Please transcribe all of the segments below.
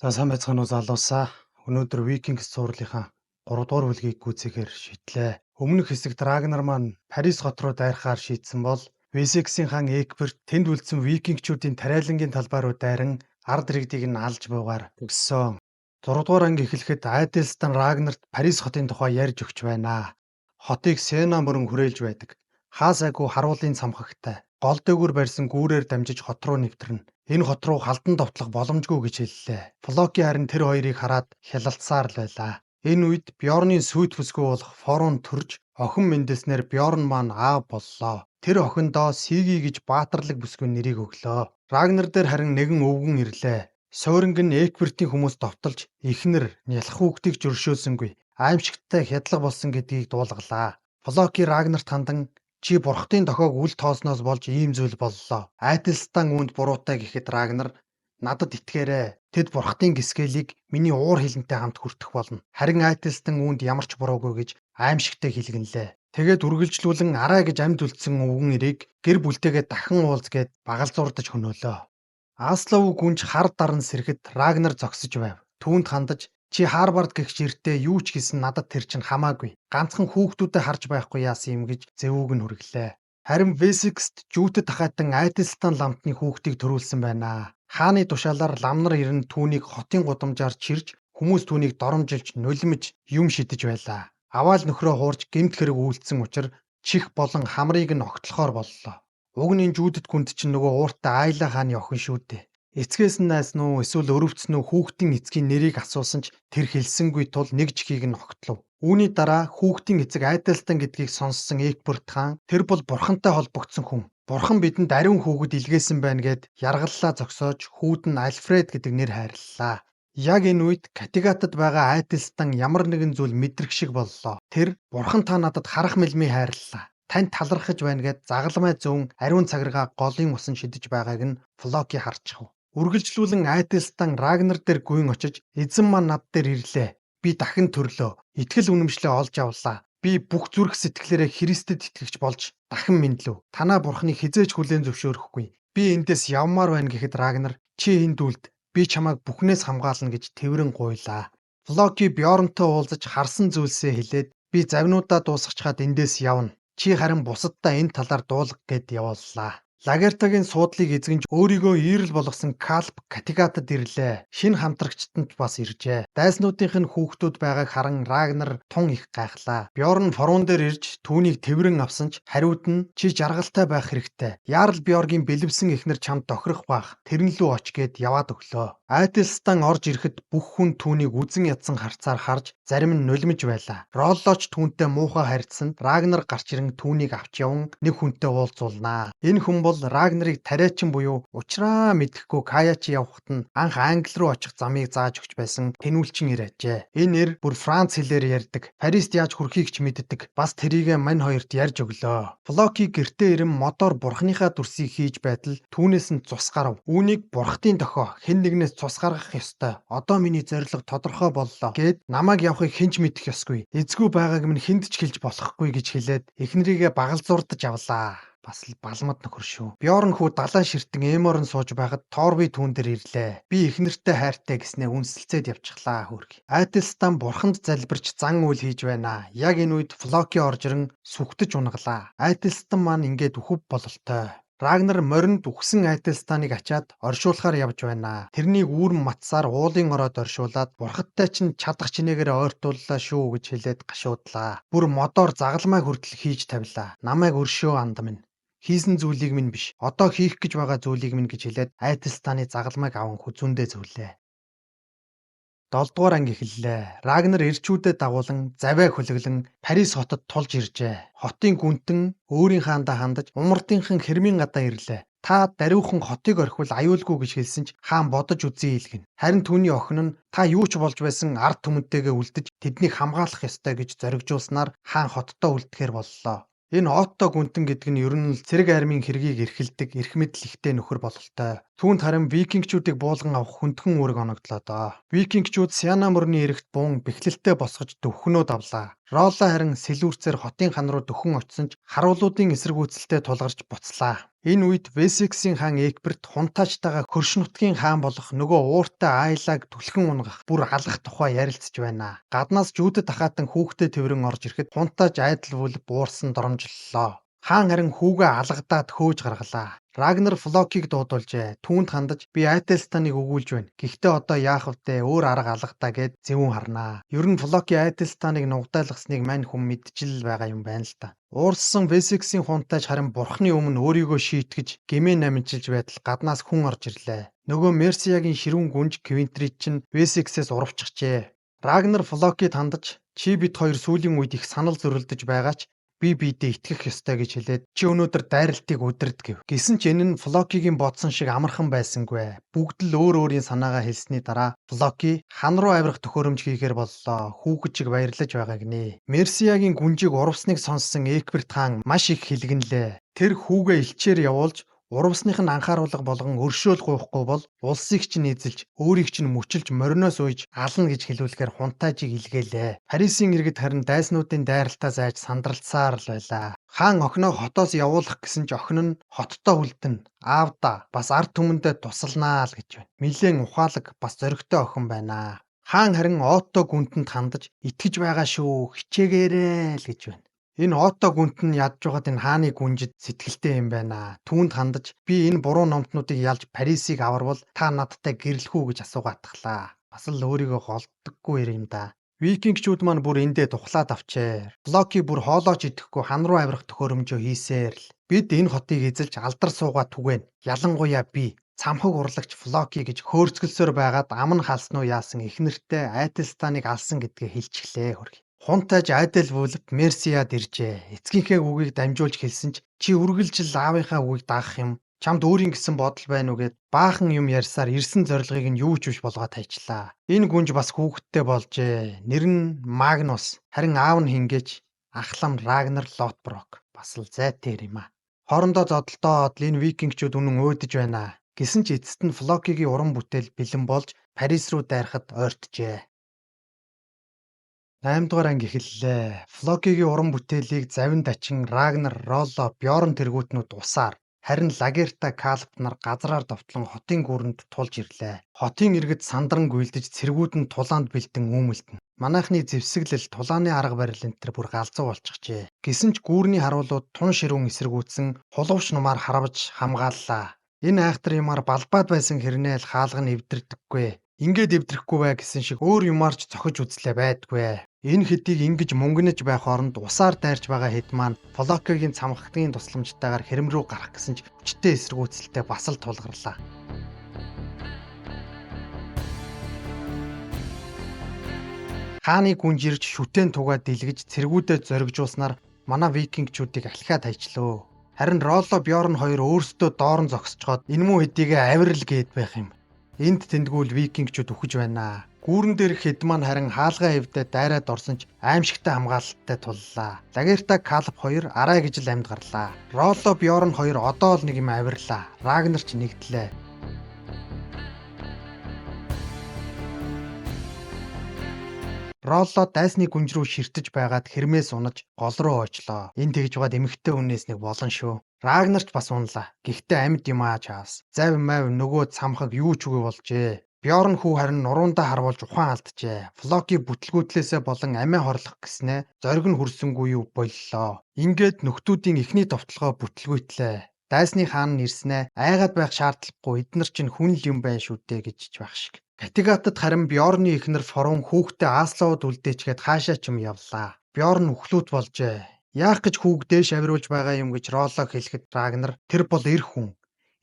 За сайн байцгаана уу залуусаа. Өнөөдөр Vikings цувралынхаа 3 дугаар бүлгийг гүйцэхээр шийдлээ. Өмнөх хэсэгт Рагнар маань Парис хот руу дайрахаар шийдсэн бол Весексийн хаан Эгберт тэнд үлдсэн викингчүүдийн тариалангийн талбай руу дайран ард иргэдийг нь алж буугаар төгссөн. 6 дугаар анги эхлэхэд Айделстан Рагнарт Парис хотын тухай ярьж өгч байна. Хотыг Сена мөрөн хүрээлж байдаг. Хаасайгүй харуулын цамхагтай. Гол дээгүүр барьсан гүүрээр дамжиж хот руу нэвтэрнэ. Энэ хот руу халдан довтлох боломжгүй гэж хэллээ. Флоки харин тэр хоёрыг хараад хялалцсаар л байлаа. Энэ үед Бьорны сүйт бүсгүй болох Форун төрж охин мэндэлснээр Бьорн маань аав боллоо. Тэр охиндоо Сиги гэж баатарлаг бүсгүй нэрийг өглөө. Рагнар дээр харин нэгэн өвгөн ирлээ. Сууринг нь Экбертийн хүмүүс довтолж эхнэр нялх хүүхдийг жөршөөсөнгүй аимшигтай хядлага болсон гэдгийг дуулгалаа. Флоки Рагнарт хандан чи бурхтын дохиог үл тоосноос болж ийм зүйл боллоо. Айтелстан үүнд буруутай гэхэд Рагнар надад итгээрэй. Тэд бурхтын гисгэлийг миний уур хилэнтэй хамт хүртэх болно. Харин Айтелстан үүнд ямар ч буруугүй гэж аимшигтай хэлгэнлээ. Тэгээд үргэлжлүүлэн арай гэж амьд үлдсэн өвгөн эрийг гэр бүлтэйгээ дахин уулз гээд багалзуурдаж хөнөөлөө. Аслав гүнж хар даран сэрэхэд Рагнар зогсож байв. Түүнд хандаж чи Харвард гэгч эртээ юу ч хийсэн надад тэр чинь хамаагүй. Ганцхан хүүхдүүдэд харж байхгүй яасан юм гэж зэвүүг нь хүргэлээ. Харин Весекст жүүтэд ахайтан Айделстан ламтны хүүхдийг төрүүлсэн байна. Хааны тушаалаар ламнар ирэн түүнийг хотын гудамжаар чирж хүмүүс түүнийг доромжилж нулимж юм шидэж байлаа. Аваал нөхрөө хуурж гэмт хэрэг үйлдсэн учир чих болон хамрыг нь огтлохоор боллоо. Уг нь энэ жүүдэт гүнд чинь нөгөө ууртай Айла хааны охин шүү дээ. Эцгээс нь найсан уу эсвэл өрөвдсөн үү хүүхдийн эцгийн нэрийг асуусан ч тэр хэлсэнгүй тул нэг чихийг нь огтлов. Үүний дараа хүүхдийн эцэг Айдалстан гэдгийг сонссон Экберт хаан тэр бол бурхантай холбогдсон хүн. Бурхан бидэнд ариун хүүхэд илгээсэн байна гэд яргаллаа зогсоож хүүд нь Альфред гэдэг нэр хайрлалаа. Яг энэ үед Категатад байгаа Айдалстан ямар нэгэн зүйл мэдрэх шиг боллоо. Тэр бурхан та надад харах мэлмий хайрлалаа. Танд талархаж байна гэд загалмай зүүн ариун цагиргаа голын усан шидэж байгааг нь Флоки харчихв. Үргэлжлүүлэн Айдалстан Рагнар дээр гүйн очиж эзэн маань над дээр ирлээ. Би дахин төрлөө. Итгэл үнэмшлээ олж авлаа. Би бүх зүрх сэтгэлээрээ Христэд итгэгч болж дахин мэндлэв. Танаа бурхныг хизээж хүлээн зөвшөөрөхгүй. Би эндээс явмаар байна гэхэд Рагнар чи энд үлд. Би чамайг бүхнээс хамгаална гэж тэврэн гуйлаа. Флоки Бьорнтой уулзаж харсан зүйлсээ хэлээд би завнуудаа дуусгачхаад эндээс явна. Чи харин бусаддаа энэ талаар дуулга гэд явууллаа. Лагертагийн суудлыг эзгэнж өөрийгөө иерл болгосон Калп Категатад ирлээ. Шинэ хамтрагчид нь бас иржээ. Дайснуудынх нь хүүхдүүд байгааг харан Рагнар тун их гайхлаа. Бьорн Форун дээр ирж түүнийг тэврэн авсан ч хариуд нь чи жаргалтай байх хэрэгтэй. Ярл Бьоргийн бэлэвсэн эхнэр чамд тохирох байх. Тэрэн лүү оч гэд яваад өглөө. Айтелстан орж ирэхэд бүх хүн түүнийг үзэн ядсан харцаар харж зарим нь нулимж байлаа. Роллоч түүнтэй муухай харьцсанд Рагнар гарч ирэн түүнийг авч яван нэг хүнтэй уулзуулнаа. Энэ хүн бол Рагнарыг тариачин буюу учраа мэдэхгүй Каячи явахад нь анх Англи руу очих замыг зааж өгч байсан тэнүүлчин ир ажээ. Энэ ир бүр Франц хэлээр ярьдаг. Парист яаж хүрэхийг ч мэддэг. Бас тэрийгэ мань хоёрт ярьж өглөө. Флоки гэртээ ирэн модоор бурхныхаа дүрсийг хийж байтал түүнээс нь цус гарав. Үүнийг бурхтын дохио хэн нэгнээс цус гаргах ёстой. Одоо миний зорилго тодорхой боллоо гэд намайг явахыг хэн ч мэдэх ёсгүй. Эзгүй байгааг минь хүнд ч хэлж болохгүй гэж хэлээд эхнэрийгээ багалзуурдаж авлаа. Бас л балмад нөхөр шүү. Бьорн хүү далайн ширтэн эморн сууж байхад Торби түүн дээр ирлээ. Би эхнэртэй хайртай гэснээ үнсэлцээд явчихлаа хөөрхий. Айтелстан бурханд залбирч зан үйл хийж байна. Яг энэ үед Флоки орж ирэн сүхтэж унгалаа. Айтелстан маань ингээд үхв бололтой. Рагнар моринд үхсэн Айтелстаныг ачаад оршуулахаар явж байна. Тэрнийг үүрэн матсаар уулын ороод оршуулад бурхадтай чинь чадах чинээгээр ойртууллаа шүү гэж хэлээд гашуудлаа. Бүр модоор загалмай хүртэл хийж тавилаа. Намайг өршөө анд минь. Хийсэн зүйлийг минь биш. Одоо хийх гэж байгаа зүйлийг минь гэж хэлээд Айтелстаны загалмайг аван хүзүүндээ зөвлөө. 7 дугаар анги эхэллээ. Рагнар эрчүүдэд дагуулan завиа хөлөглөн Парис хотод тулж иржээ. Хотын гүнтэн өөрийн хаандаа хандаж умардынхан хэрмийн гадаа ирлээ. Та дариухан хотыг орхивол аюулгүй гэж хэлсэн ч хаан бодож үзье илгэнэ. Харин түүний охин нь та юу ч болж байсан ард түмэнтэйгээ үлдэж тэднийг хамгаалах ёстой гэж зоригжуулснаар хаан хотдоо үлдэхээр боллоо. Энэ Отто гүнтэн гэдэг нь ер нь л цэрэг армийн хэргийг эрхэлдэг эрх мэдэл ихтэй нөхөр бололтой. Түүнд харин викингчүүдийг буулган авах хүндхэн үүрэг оногдлоо доо. Викингчүүд Сиана мөрний эрэгт буун бэхлэлтэй босгож дөхнөө давлаа. Ролло харин сэлүүрцээр хотын хан руу дөхөн очсон ч харуулуудын эсэргүүцэлтэй тулгарч буцлаа. Энэ үед Вессексийн хаан Эгберт хунтаачтайгаа хөрш нутгийн хаан болох нөгөө ууртай Айлаг түлхэн унгах бүр алах тухай ярилцж байна. Гаднаас жүүдэд ахаатан хүүхдээ тэврэн орж ирэхэд хунтааж айдал бүл буурсан доромжллоо. Хаан харин хүүгээ алгадаад хөөж гаргалаа. Рагнар Флокийг дуудулжээ. Түүнд хандаж би Ателстаныг өгүүлж байна. Гэхдээ одоо яах вдэ өөр арга алгадаа гэд зэвүүн харнаа. Ер нь Флоки Ателстаныг нугдайлгасныг мань хүн мэдчил байгаа юм байна л да. Уурсан Вессексийн хунтайж харин бурхны өмнө өөрийгөө шийтгэж гэмээ намжилж байтал гаднаас хүн орж ирлээ. Нөгөө Мерсиягийн ширүүн гүнж Квинтрид чинь Вессексээс урвчихжээ. Рагнар Флокид хандаж чи бид хоёр сүүлийн үед их санал зөрөлдөж байгаа ч би биедээ итгэх ёстой гэж хэлээд чи өнөөдөр дайралтыг удирд гэв. Гэсэн ч энэ нь Флокигийн бодсон шиг амархан байсангүй. Бүгд л өөр өөрийн санаагаа хэлсний дараа Флоки хан руу авирах төхөөрөмж хийхээр боллоо. Хүүхэд шиг баярлаж байгаа гинэ. Мерсиягийн гүнжийг урвсныг сонссон Эгберт хаан маш их хэлгэнлээ. Тэр хүүгээ элчээр явуулж урвсных нь анхааруулга болгон өршөөл гуйхгүй бол улсыг чинь эзэлж өөрийг чинь мөчилж мориноос уйж ална гэж хэлүүлэхээр хунтаажийг илгээлээ. Парисын иргэд харин дайснуудын дайралтаас айж сандралцсаар л байлаа. Хаан охиноо хотоос явуулах гэсэн ч охин нь хоттой үлдэнэ. Аавда бас ард түмэндээ тусалнаа л гэж байна. Нилээн ухаалаг бас зоригтой охин байна. Хаан харин Отто гүнтэнд хандаж итгэж байгаа шүү хичээгээрэй л гэж байна. Энэ Отто гүнт нь ядж байгаад энэ хааны гүнжид сэтгэлтэй юм байна. Түүнд хандаж би энэ буруу номтнуудыг ялж Парисыг аварвал та надтай гэрлэх үү гэж асуугаатглаа. Бас л өөрийгөө голддоггүй юм да. Викингчүүд маань бүр эндээ тухлаад авчээ. Флоки бүр хоолооч идэхгүй хан руу авирах төхөөрөмжөө хийсээр л. Бид энэ хотыг эзэлж алдар суугаа түгээн. Ялангуяа би цамхаг урлагч Флоки гэж хөөрцгөлсөөр байгаад ам нь халсан уу яасан эхнэртэй Ателстаныг алсан гэдгээ хэлчихлээ хөргий. Хунтайж Айдел Вулф Мерсияд иржээ. Эцгийнхээ үгийг дамжуулж хэлсэн ч чи үргэлжил аавынхаа үгийг дагах юм. Чамд өөрийн гэсэн бодол байна уу гэд баахан юм ярьсаар ирсэн зорилгыг нь юу ч биш болгоод хайчлаа. Энэ гүнж бас хүүхэдтэй болжээ. Нэр нь Магнус. Харин аав нь хингээч ахлам Рагнар Лотброк. Бас л зайтай юм а. Хоорондоо зодолдоод энэ викингчүүд үнэн өөдөж байна. Гэсэн ч эцэст нь Флокигийн уран бүтээл бэлэн болж Парис руу дайрахад ойртжээ. 8 дугаар анги эхэллээ. Флокигийн уран бүтээлийг завин дачин Рагнар, Ролло, Бьорн тэргүүтнүүд усаар харин Лагерта, Калп нар газраар довтлон хотын гүрэнд тулж ирлээ. Хотын иргэд сандран гүйлдэж цэргүүд нь тулаанд бэлдэн үүмэлтэн. Манайхны зэвсэглэл, тулааны арга барил энэ төр бүр галзуу болчихжээ. Гэсэн ч гүүрний харуулууд тун ширүүн эсэргүүцсэн хулгавч нумаар харваж хамгааллаа. Энэ айхтар юмар балбаад байсан хэрнээ л хаалга нь эвдэрдэггүй. Ингээд эвдрэхгүй бай гэсэн шиг өөр юмар ч цохиж үзлээ байдгүй. Энэ хэдийг ингэж мөнгөнөж байх хооронд усаар дайрч байгаа хэд маань Флокигийн цамхагтын тусламжтайгаар хэрэм рүү гарах гэсэн ч хүчтэй эсэргүүцэлтэй бас л тулгарлаа. Хааны гүнж ирж шүтэн тугаа дэлгэж цэргүүдэд зоригжуулснаар манай викингчүүдийг алхиад хайчлөө. Харин Ролло Бьорн хоёр өөрсдөө доорн зогсцоход энэ муу хэдийгээ авирал гээд байх юм. Энд тэндгүүл викингчүүд үхэж байна. Гүүрэн дээрх хэд маань харин хаалгаа эвдээ дайраад орсон ч аимшигтай хамгаалалттай туллаа. Лагерта Калп хоёр арай гэж л амьд гарлаа. Ролло Бьорн хоёр одоо л нэг юм авирлаа. Рагнар ч нэгдлээ. Ролло дайсны гүнж рүү ширтэж байгаад хэрмээс унаж гол руу очлоо. Энэ тэгж байгаад эмэгтэй хүнээс нэг болон шүү. Рагнар ч бас унлаа. Гэхдээ амьд юм аа чаас. Зав мав нөгөө цамхаг юу ч үгүй болжээ. Бьорн хүү харин нуруундаа харвуулж ухаан алджээ. Флоки бүтлгүүтлээсээ болон амиа хорлох гэснээ зориг нь хүрсэнгүй юу боллоо. Ингээд нөхдүүдийн эхний товтлогоо бүтлгүүтлээ. Дайсны хаан нь ирснээ айгаад байх шаардлагагүй эднэр чинь хүн л юм байна шүү дээ гэж ч байх шиг. Категатад харин Бьорны эхнэр Форун хүүхдээ Асловд үлдээчгээд хаашаа ч юм явлаа. Бьорн үхлүүт болжээ. Яах гэж хүүг дээш авируулж байгаа юм гэж Роллог хэлэхэд Рагнар тэр бол эр хүн.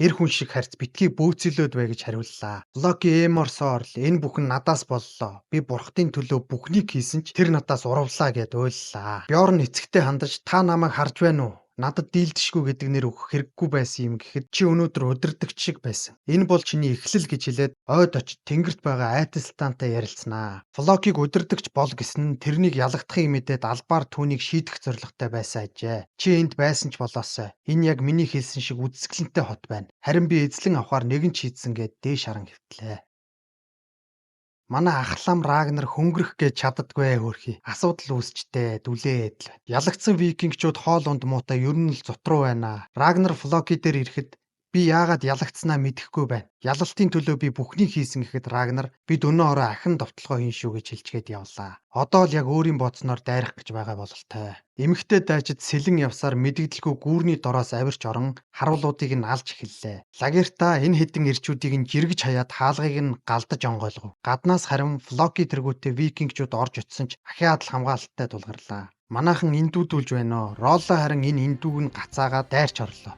Эр хүн шиг харьц битгий бөөцөлөөд бай гэж хариуллаа. Локи Эморсоор л энэ бүхэн надаас боллоо. Би бурхтын төлөө бүхнийг хийсэн ч тэр надаас урвлаа гэд уйллаа. Бьорн эцэгтэй хандаж та намайг харж байна уу? Надад дийлдэшгүй гэдэг нэр өгөх хэрэггүй байсан юм гэхэд чи өнөөдөр удирдагч шиг байсан. Энэ бол чиний эхлэл гэж хэлээд ойд очиж тэнгэрт байгаа Ателстантай ярилцсанаа. Флокиг удирдагч бол гэсэн нь тэрнийг ялагдахыг мэдээд албаар түүнийг шийдэх зорилготой байсан ажээ. Чи энд байсан ч болоосой. Энэ яг миний хэлсэн шиг үзэсгэлэнтэй хот байна. Харин би эзлэн авахар нэгэн шийдсэн гэд дээш харан хэвтлээ. Манай ахлам Рагнар хөнгөрөх гэж чаддаггүй хөөрхий. Асуудал үүсчтэй дүлээд л. Ялагдсан викингчүүд хоол унд муутай ер нь л зутруу байна. Рагнар Флоки дээр ирэхэд би яагаад ялагдсанаа мэдэхгүй байна. Ялалтын төлөө би бүхнийг хийсэн гэхэд Рагнар бид өнөө орой ахин довтлогоо хийн шүү гэж хэлчихэд явлаа. Одоо л яг өөрийн бодсноор дайрах гэж байгаа бололтой. Эмэгтэй дайчид сэлэн явсаар мэдэгдэлгүй гүүрний дороос авирч орон харуулуудыг нь алж эхэллээ. Лагерта энэ хэдэн эрчүүдийг нь жиргэж хаяад хаалгыг нь галдаж онгойлгов. Гаднаас харин Флоки тэргүүтээ викингчүүд орж очисон ч ахиад л хамгаалалттай тулгарлаа. Манайхан эндүүдүүлж байна оо. Ролло харин энэ эндүүг нь гацаагаа дайрч орлоо.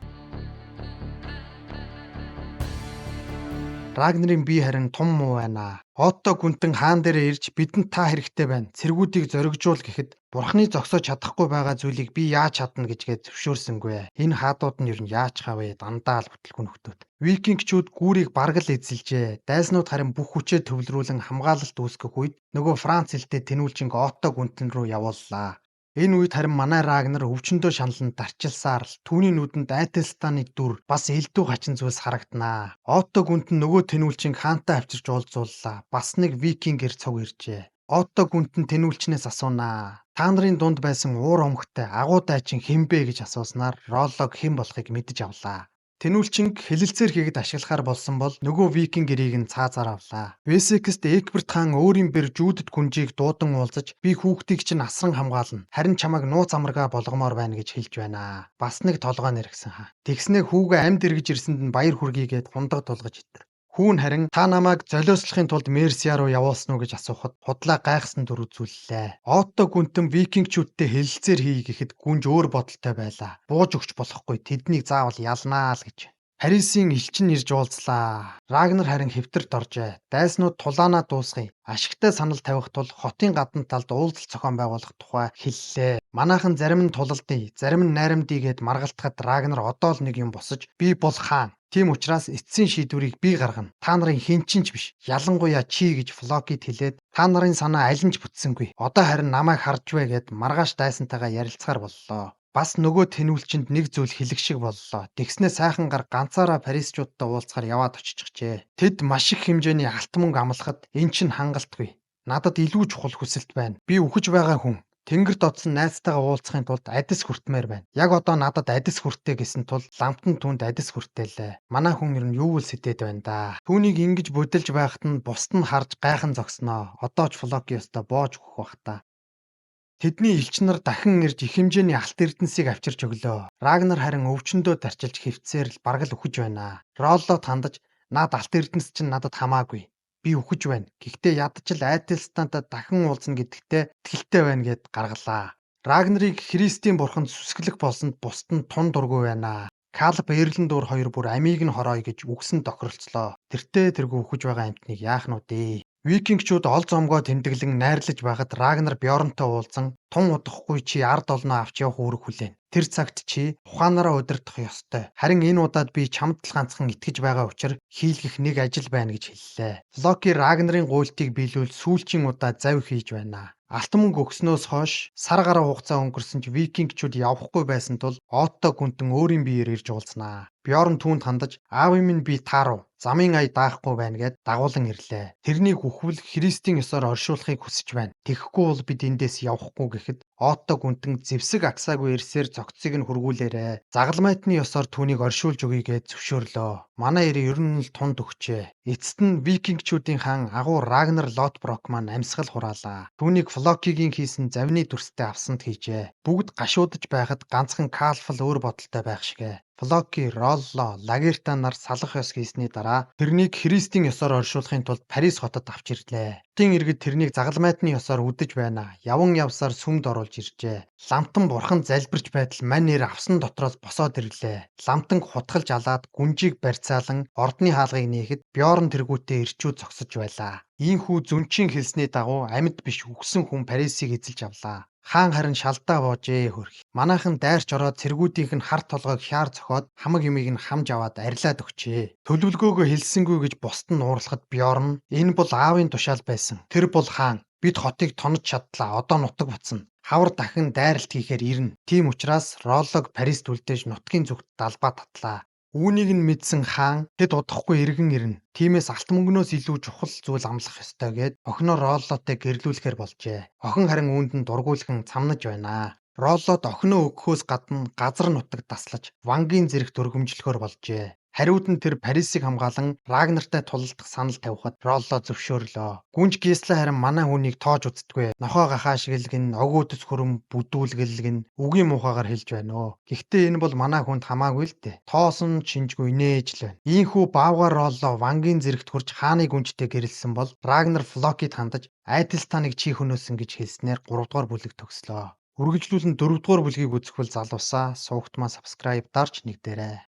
Рагнарын бие харин тум муу байна. Отто гүнтэн хаан дээрээ ирж бидэнд та хэрэгтэй байна. Цэргүүдийг зоригжуул гэхэд бурхны зогсоож чадахгүй байгаа зүйлийг би яаж чадна гэжгээ зөвшөөрсөнгүй. Энэ хаадууд нь ер нь яаж хавэ дандаа л бүтлгүй нөхдөөд. Викингчүүд гүүрийг бараг л эзэлжээ. Дайснууд харин бүх хүчээ төвлөрүүлэн хамгаалалт үүсгэх үед нөгөө Франц хэлтэй тэнүүлжинг Отто гүнтэн рүү явууллаа. Энэ үед харин манай Рагнар өвчнөдөө шаналн дарчилсаар л түүний нүдэнд Ателстаны дүр бас элдв хачин зүйлс харагданаа. Отто гүнт нь нөгөө тэнүүлчин хаантай авчирч уулзууллаа. Бас нэг викингэр цуг иржээ. Отто гүнт нь тэнүүлчнээс асуунаа. Та нарын дунд байсан уур омхтой агуу дайчин хэн бэ гэж асууснаар Роллог хэн болохыг мэдэж авлаа. Тэнүүлчинг хэлэлцээр хийгэд ашиглахаар болсон бол нөгөө викинг гэрийг нь цаазаар авлаа. Весекст Экберт хаан өөрийн бэр Жүүдэд гүнжийг дуудан уулзаж би хүүхдийг чинь асран хамгаална. Харин чамайг нууц амаргаа болгомоор байна гэж хэлж байна. Бас нэг толгой нэргсэн хаа. Тэгснээ хүүгээ амьд эргэж ирсэнд нь баяр хүргэе гэд хундаг тулгаж итэр. Хүүн харин та намайг золиослохын тулд Мерсиа руу явуулсан уу гэж асуухад худлаа гайхсан дүр үзүүллээ. Отто гүнтэн викингчүүдтэй хэлэлцээр хий гэхэд гүнж өөр бодолтой байлаа. Бууж өгч болохгүй тэднийг заавал ялнаа л гэж. Парисын элчин ирж уулзлаа. Рагнар харин хэвтэрт оржээ. Дайснууд тулаанаа дуусгая. Ашигтай санал тавих тул хотын гадна талд уулзалт зохион байгуулах тухай хэллээ. Манайхан зарим нь тулалдъя, зарим нь найрамдъя гэд маргалтахад Рагнар одоо л нэг юм босож би бол хаан. Тийм учраас эцсийн шийдвэрийг би гаргана. Та нарын хэн чинь ч биш. Ялангуяа чи гэж Флокид хэлээд та нарын санаа аль нь ч бүтсэнгүй. Одоо харин намайг харж вэ гэд маргааш дайсантайгаа ярилцахаар боллоо. Бас нөгөө тэнүүлчинд нэг зүйл хэлэх шиг боллоо. Тэгснээ сайхан гар ганцаараа Парисчуудтай уулзахаар яваад оччихжээ. Тэд маш их хэмжээний алт мөнгө амлахад эн чинь хангалтгүй. Надад илүү чухал хүсэлт байна. Би үхэж байгаа хүн. Тэнгэрт одсон найзтайгаа уулзахын тулд адис хүртмээр байна. Яг одоо надад адис хүртээ гэсэн тул ламтан түүнд адис хүртээлээ. Манай хүн ер нь юу л сэтэд байна да. Түүнийг ингэж будилж байхад нь бусд нь харж гайхан зогсноо. Одоо ч Флоки ёстой боож өгөх бах та. Тэдний элч нар дахин ирж их хэмжээний алт эрдэнсийг авчирч өглөө. Рагнар харин өвчнөдөө дарчилж хэвцээр л бараг л үхэж байна. Роллод хандаж наад алт эрдэнэс чинь надад хамаагүй. Би үхэж байна. Гэхдээ ядаж л Ателстантай дахин уулзна гэдэгтээ итгэлтэй байна гэд гаргалаа. Рагнарыг Христийн бурханд сүсгэлэх болсонд бусд нь тун дургүй байна. Калб Эрлендуур хоёр бүр амийг нь хорооё гэж үгсэн тохиролцлоо. Тэртээ тэргүй үхэж байгаа амьтныг яах нь вэ? Викингчүүд ол зомгоо тэмдэглэн найрлаж байхад Рагнар Бьорнтой уулзан тун удахгүй чи ард олноо авч явах үүрэг хүлээн. Тэр цагт чи ухаанаараа удирдах ёстой. Харин энэ удаад би чамд л ганцхан итгэж байгаа учир хийлгэх нэг ажил байна гэж хэллээ. Локи Рагнарын гуйлтыг биелүүл сүүлчийн удаа зав хийж байна. Алт мөнгө өгснөөс хойш сар гаруй хугацаа өнгөрсөн ч викингчүүд явахгүй байсан тул Отто гүнтэн өөрийн биеэр ирж уулзнаа. Бьорн түүнд хандаж аавын минь би таарав. Замын ая даахгүй байна гэд дагуулan ирлээ. Тэрнийг үхвэл Христийн ёсоор оршуулахыг хүсэж байна. Тэгэхгүй бол бид эндээс явахгүй гэхэд Отто гүнтэн зэвсэг агсаагүй ирсээр цогцыг нь хүргүүлээрэ. Загалмайтны ёсоор түүнийг оршуулж өгье гэж зөвшөөрлөө. Манай эрэ ер нь л тунд өгчээ. Эцэст нь викингчүүдийн хаан агуу Рагнар Лотброк маань амьсгал хураалаа. Түүнийг Флокигийн хийсэн завны дүрстэй авсанд хийжээ. Бүгд гашуудаж байхад ганцхан Калфл өөр бодолтой байх шигэ. Флоки, Ролло, Лагерта нар салах ёс хийсний дараа тэрнийг Христийн ёсоор оршуулахын тулд Парис хотод авч ирлээ. Хотын иргэд тэрнийг загалмайтны ёсоор үдэж байна. Яван явсаар сүмд оруулж иржээ. Ламтан бурхан залбирч байтал мань нэр авсан дотроос босоод ирлээ. Ламтанг хутгалж алаад гүнжийг барьцаалан ордны хаалгыг нээхэд Бьорн тэргүүтээ ирчүүд зогсож байлаа. Ийхүү зүнчийн хэлсний дагуу амьд биш үхсэн хүн Парисыг эзэлж авлаа. Хаан харин шалдаа боожээ хөрх. Манайхан дайрч ороод цэргүүдийнх нь хар толгойг хяар цохоод хамаг юмыг нь хамж аваад арилаад өгчээ. Төлөвлөгөөгөө хэлсэнгүй гэж бусд нь уурлахад Бьорн энэ бол аавын тушаал байсан. Тэр бол хаан. Бид хотыг тонож чадлаа. Одоо нутаг буцна. Хавар дахин дайралт хийхээр ирнэ. Тийм учраас Роллог Парист үлдээж нутгийн зүгт далбаа татлаа. Үүнийг нь мэдсэн хаан тэд удахгүй эргэн ирнэ. Тиймээс алт мөнгнөөс илүү чухал зүйл амлах ёстой гээд охиноо Роллотой гэрлүүлэхээр болжээ. Охин харин үүнд нь дургуйлхан цамнаж байна. Роллод охиноо өгөхөөс гадна газар нутаг таслаж Вангийн зэрэгт өргөмжлөхөөр болжээ. Хариуд нь тэр Парисыг хамгаалан Рагнартай тулалдах санал тавихад Ролло зөвшөөрлөө. Гүнж Гисла харин манай хүнийг тоож үздэггүй. Нохой гахаа шигэлгэн, огоо төс хөрөм бүдүүлгэлгэн үгийн муухайгаар хэлж байна өө. Гэхдээ энэ бол манай хүнд хамаагүй л дээ. Тоосон шинжгүй инээж л байна. Ийхүү баавгай Ролло Вангийн зэрэгт хүрч хааны гүнжтэй гэрэлсэн бол Рагнар Флокид хандаж Айлстаныг чи хөнөөсөн гэж хэлснээр 3 дугаар бүлэг төгслөө. Үргэлжлүүлэн 4 дугаар бүлгийг үзэх бол залуусаа сувагт маань subscribe дарж нэгдээрэй.